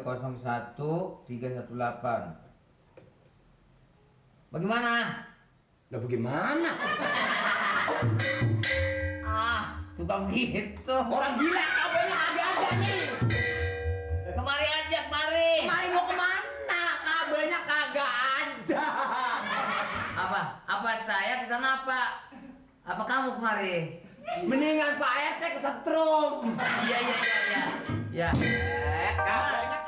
301 318. Bagaimana? Lah bagaimana? Suka begitu. Orang gila kabelnya kagak ada nih. Kemari aja, kemari. Kemari mau kemana? Kabelnya kagak ada. Apa saya kesana apa? Apa kamu kemari? Mendingan Pak RT kesetrum. Iya. Ya. Kabelnya.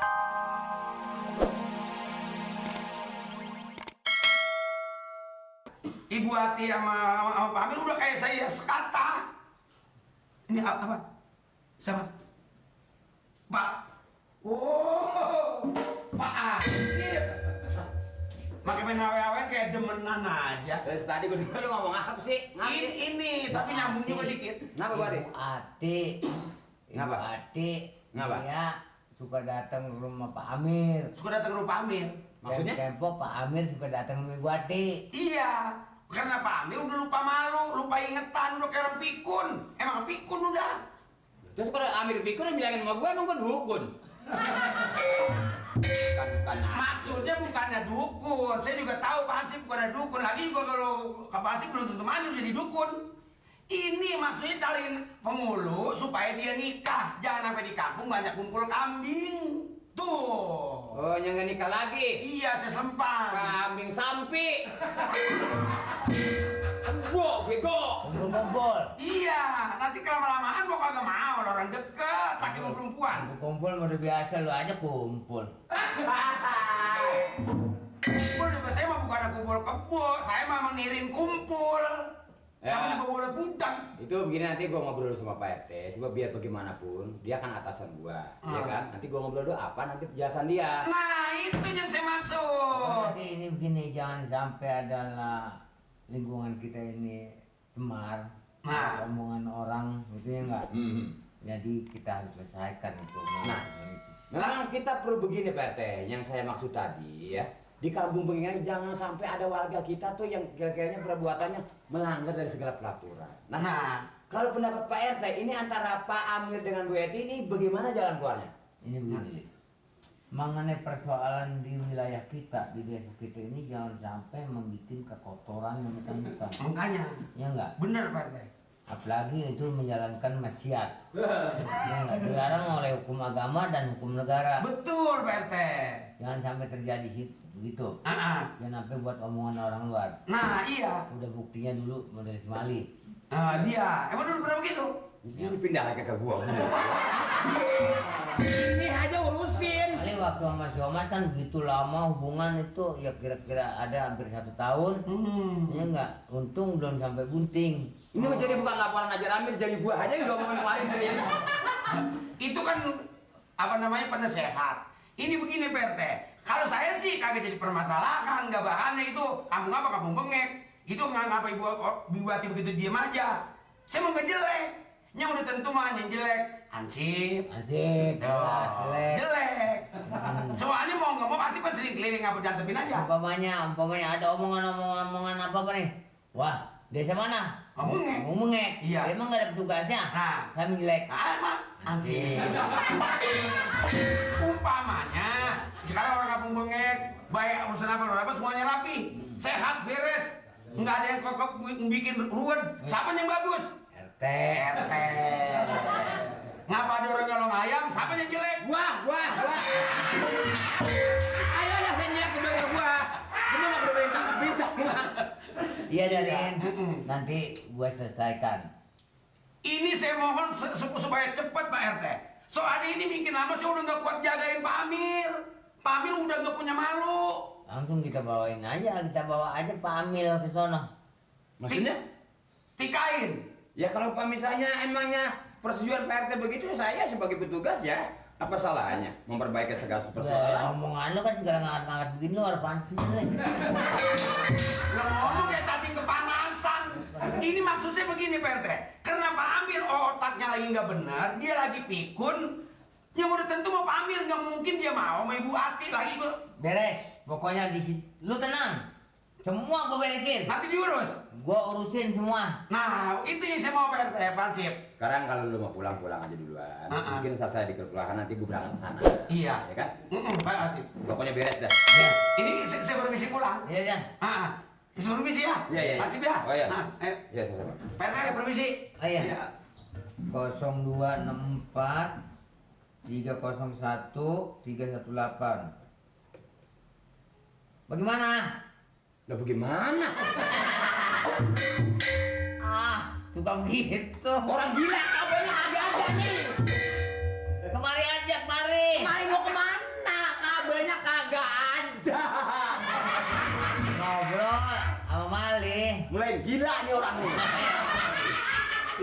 Ibu Ati sama Pak Amir udah kayak saya sekata. Ini apa? Siapa? Pak. Oh, Pak Asif. Makin main awe-awe kayak demenan aja. Dari tadi gue denger lu ngomong apa sih? Ini tapi nyambung juga dikit. Kenapa Pak Ade? Ibu Ati. Kenapa? Dia suka datang ke rumah Pak Amir. Suka datang ke rumah Pak Amir. Maksudnya? Tempo Pak Amir suka datang ke Ibu Ati. Iya, karena Pak Amir udah lupa malu, lupa ingetan, udah kayak orang pikun. Emang pikun udah. Terus kalau Amir pikun bilangin sama gue emang gue dukun. Bukan. Maksudnya bukannya dukun. Saya juga tahu Pak Hansip bukannya dukun. Lagi juga kalau ke Pak Hansip belum tentu maju jadi dukun. Ini maksudnya cariin pemulu supaya dia nikah. Jangan sampai di kampung banyak kumpul kambing. Tuh. Oh, yang gak nikah lagi? Iya, saya sempat. Kambing sampi. Bego. Kumpul. Iya, nanti kelama-lamaan gua kagak mau orang deket, laki mau perempuan. Kumpul udah biasa, lu aja kumpul. Kumpul juga saya mah bukan kumpul kebo, saya mah menirin kumpul. Sama juga bola budang. Itu begini, nanti gua ngobrol sama Pak RT, sebab biar bagaimanapun dia kan atasan gua, ya kan? Nanti gua ngobrol dulu apa nanti penjelasan dia. Nah, itu yang saya maksud. Jadi ini begini, jangan sampai adalah lingkungan kita ini cemar. Nah. Omongan orang gitu ya enggak? Jadi kita harus selesaikan itu. Nah, memang kita perlu begini Pak RT, yang saya maksud tadi ya. Di kampung begini jangan sampai ada warga kita tuh yang kira-kiranya perbuatannya melanggar dari segala peraturan. Nah, kalau pendapat Pak RT ini antara Pak Amir dengan Bu Eti ini bagaimana jalan keluarnya? Ini begini, mengenai persoalan di wilayah kita, di desa kita ini jangan sampai membuat kekotoran yang bukan. Makanya. Ya enggak? Bener Pak RT. Apalagi itu menjalankan maksiat. Ya enggak? Dilarang oleh hukum agama dan hukum negara. Betul Pak RT. Jangan sampai terjadi begitu. Jangan sampai buat omongan orang luar. Nah, iya. Udah buktinya dulu model Semali. Dia. Emang dulu pernah begitu? Ini pindah lagi ke gua. Ini aja urusin. Kali waktu sama si Omas kan begitu lama hubungan itu, ya kira-kira ada hampir 1 tahun. Ya enggak? Untung belum sampai bunting. Ini menjadi bukan laporan aja Amir, jadi gua aja yang ngomongin kemarin tuh ya. Itu kan apa namanya penasehat. Ini begini Pak RT. Kalau saya sih kagak jadi permasalahan, nggak bahannya itu kampung apa kampung bengek. Itu ngapa ibu Ati begitu diam aja. Saya mau nggak jelek. Yang udah tentu mah yang jelek. Ansip, jelas, jelek. Soalnya mau nggak mau pasti kan sering keliling ngapa jantepin aja. Umpamanya ada omongan apa nih? Wah, desa mana? Mengek. Iya. Emang nggak ada petugasnya? Nah, kami jelek. Emang ansip. Umpamanya sekarang orang kampung bengek, baik urusan apa semuanya rapi, sehat, beres, nggak ada yang kokok bikin ruwet. Siapa yang bagus? RT. Ngapa ada orang nyolong ayam? Siapa yang jelek? Gua. Ayo lah saya jelek udah gua. Gua nggak perlu tangkap bisa. Iya Darin, nanti gua selesaikan. Ini saya mohon supaya cepat Pak RT. Soalnya ini bikin lama saya udah nggak kuat jagain Pak Amir. Pak Amir udah nggak punya malu. Langsung kita bawa aja Pak Amir ke sono. Maksudnya? Tikain. Ya kalau Pak misalnya emangnya persetujuan Pak RT begitu, saya sebagai petugas ya apa salahnya memperbaiki segala persoalan? Omongan lu kan segala ngangkat begini lu apaan sih? Lo ngomong kayak cacing kepanasan. Ini maksudnya begini Pak RT. Karena Pak Amir otaknya lagi nggak benar, dia lagi pikun. Yang udah tentu mau Pak Amir nggak mungkin dia mau sama Ibu Ati lagi gua. Beres, pokoknya di situ. Lu tenang. Semua gue beresin. Nanti diurus. Gue urusin semua. Nah, itu yang saya mau Pak RT, Pansip. Sekarang kalau lu mau pulang aja duluan. Mungkin selesai di kelurahan nanti gue berangkat ke sana. Iya. Ya kan? Pak Pansip. Pokoknya beres dah. Ya. Ini saya permisi pulang. Iya, Jan. Saya permisi ya. Iya, iya. Pansip ya. Oh iya. Ayo. Iya, sama-sama. Pak RT, permisi. Oh iya. 0264 301 318. Bagaimana? Lah bagaimana? Suka begitu. Orang gila kabelnya kagak ada nih. Kemari aja, kemari. Mari mau kemana? Kabelnya kagak ada. Ngobrol sama Mali. Mulai gila nih orang nih.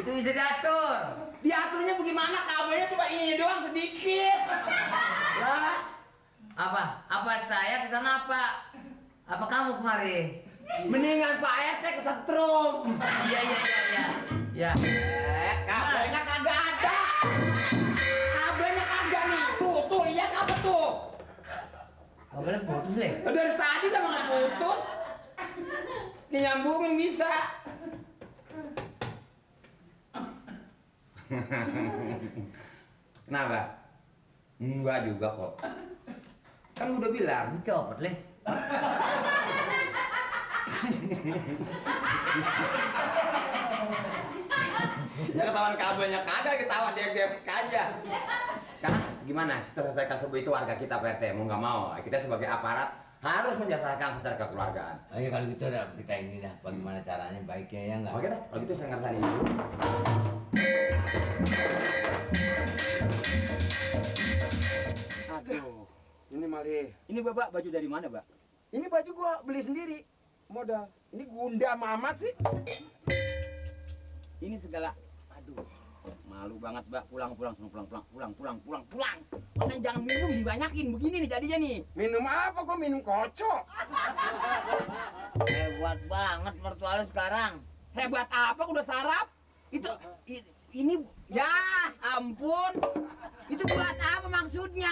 Itu bisa diatur. Diaturnya bagaimana? Kabelnya cuma ini doang sedikit. Lah, apa saya kesana apa? Apa kamu kemari? Mendingan Pak RT kesetrum. Iya. Ya. Kabelnya kagak ada. Kabelnya kagak nih. Tuh lihat apa tuh? Kabelnya putus deh. Dari tadi kan nggak putus. Nyambungin bisa. Kenapa? Enggak juga kok. Kan udah bilang. Copot leh. Ya ketahuan kabelnya kagak, ketahuan dia aja. Sekarang gimana? Kita selesaikan semua itu warga kita Pak RT, mau nggak mau. Kita sebagai aparat harus menjelasakan secara kekeluargaan. Oh ya kalau gitu udah kita ini dah bagaimana caranya baiknya ya enggak? Oke dah, kalau gitu saya ngerti dulu. Aduh, ini Mali. Ini Bapak baju dari mana, Pak? Ini baju gua beli sendiri. Modal. Ini gundam amat sih. Ini segala, aduh, malu banget, Mbak. Pulang. Makanya jangan minum, dibanyakin. Begini nih jadinya nih. Minum apa? Gua minum kocok. Hebat banget mertua lu sekarang. Hebat apa? Udah sarap? Ini, ya ampun. Itu buat apa maksudnya?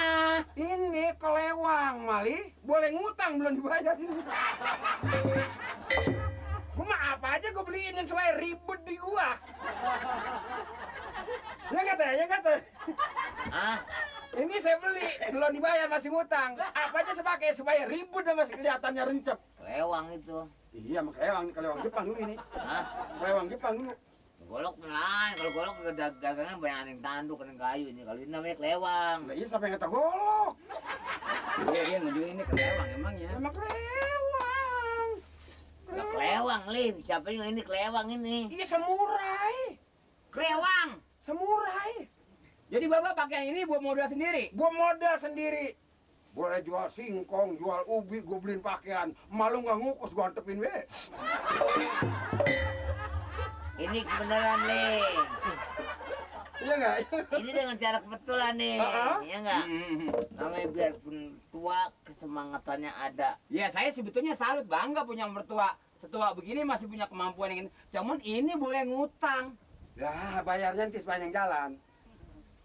Ini kelewang, Mali. Boleh ngutang belum dibayarin. Gua mah apa aja gua beliin yang supaya ribet di gua. Ya nggak teh, ya nggak teh. Ini saya beli, belum dibayar masih ngutang. Apa aja saya pakai supaya ribut dan masih kelihatannya rencep. Lewang itu. Iya, mah kelewang Jepang dulu ini. Kelewang Jepang dulu. Golok lain, kalau golok dagangnya banyak yang tanduk, yang kayu ini. Kalau ini namanya kelewang. Lah iya siapa yang kata golok? Iya, nunjukin ini kelewang emangnya. Emang kelewang. Lah kelewang, Lim. Siapa yang ini kelewang ini? Iya semurai. Kelewang. Semurai. Jadi Bapak pakai ini buat modal sendiri? Gua modal sendiri. Boleh jual singkong, jual ubi, gua beliin pakaian. Malu nggak ngukus, gua antepin we. Ini kebenaran, Lim. Iya nggak? Ini dengan cara kebetulan nih. Iya enggak? Namanya biarpun tua, kesemangatannya ada. Ya saya sebetulnya salut, bangga punya mertua setua begini masih punya kemampuan yang cuman ini boleh ngutang. Ya bayarnya nanti sepanjang jalan.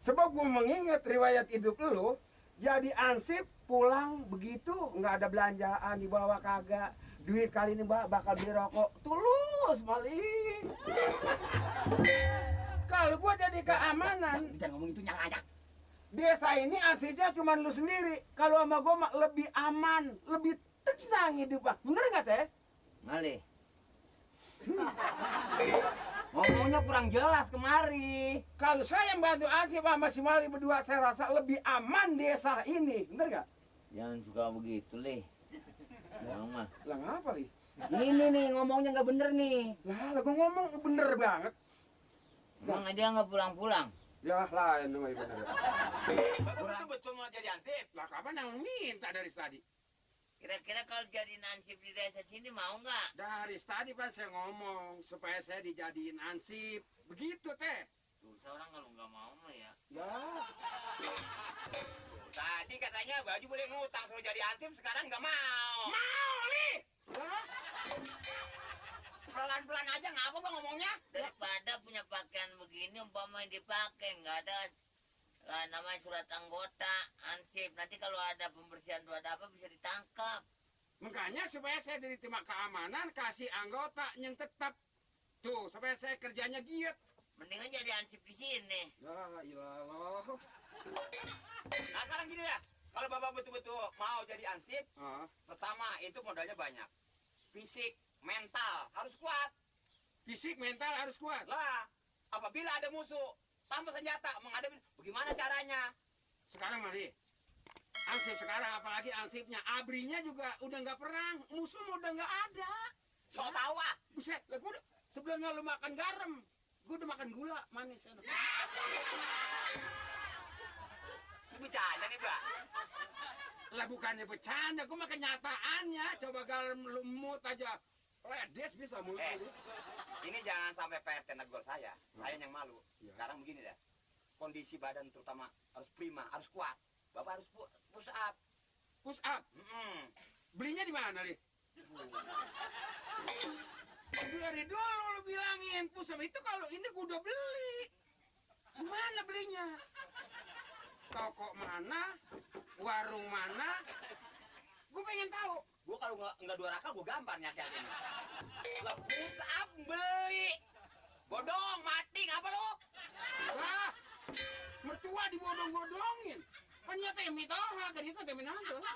Sebab gua mengingat riwayat hidup lu, jadi ansip pulang begitu nggak ada belanjaan dibawa kagak. Duit kali ini bakal beli rokok. Tulus Mali. Kalau gua jadi keamanan, Jangan ngomong itu nyangajak. desa ini ansipnya cuma lu sendiri. Kalau sama gua mah lebih aman, lebih tenang hidup. Bener nggak teh? Mali. Ngomongnya kurang jelas kemari. Kalau saya bantu ansip sama si Mali berdua, saya rasa lebih aman desa ini. Bener nggak? Jangan suka begitu, Le. Jangan mah. Lah ngapa li? Ini nih ngomongnya nggak bener nih. Lah gua ngomong bener banget. Emang dia nggak pulang-pulang? Ya lain namanya bener. Itu betul mau jadi ansip. Lah kapan yang minta dari tadi? Kira-kira kalau jadi ansip di desa sini mau nggak? Dari tadi pas saya ngomong supaya saya dijadiin ansip. Begitu teh. Susah orang kalau nggak mau mah ya. Ya. Tadi katanya baju boleh ngutang suruh jadi ansip, sekarang nggak mau. Mau li. Lah. Pelan-pelan aja ngapa bang ngomongnya? Daripada punya pakaian begini umpama dipakai nggak ada namanya surat anggota ansip. Nanti kalau ada pembersihan atau ada apa bisa ditangkap. Makanya supaya saya diterima keamanan, kasih anggota yang tetap. Tuh, supaya saya kerjanya giat. Mendingan jadi ansip di sini. Ya ilah. Nah sekarang gini ya, kalau bapak betul-betul mau jadi ansip, pertama itu modalnya banyak. Fisik, mental harus kuat. Fisik, mental harus kuat. Lah, apabila ada musuh tanpa senjata menghadapi, bagaimana caranya? Sekarang mari. Ansip sekarang, apalagi ansipnya. Abrinya juga udah nggak perang. Musuh udah nggak ada. Sok tahu ah. Buset, lah gua sebelumnya lu makan garam. Gue udah makan gula manis. Ini bercanda nih, Mbak. Lah bukannya bercanda, gue makan kenyataannya. Coba garam lumut aja. Ledes bisa mulut. Ini jangan sampai PRT negur saya. Saya yang malu. Sekarang begini deh. Kondisi badan terutama harus prima, harus kuat. Bapak harus push up. Push up? Belinya di mana, Li? Dari dulu lu bilangin push up itu kalau ini gue udah beli. Di mana belinya? Toko mana? Warung mana? Gue pengen tahu. Gue kalau nggak dua raka, gue gampar nyakit ini. Lah push up beli. Bodong, mati ngapa lu? Wah, mertua dibodong-bodongin. Kan ya temi toha, kan itu temi nanti. Nih.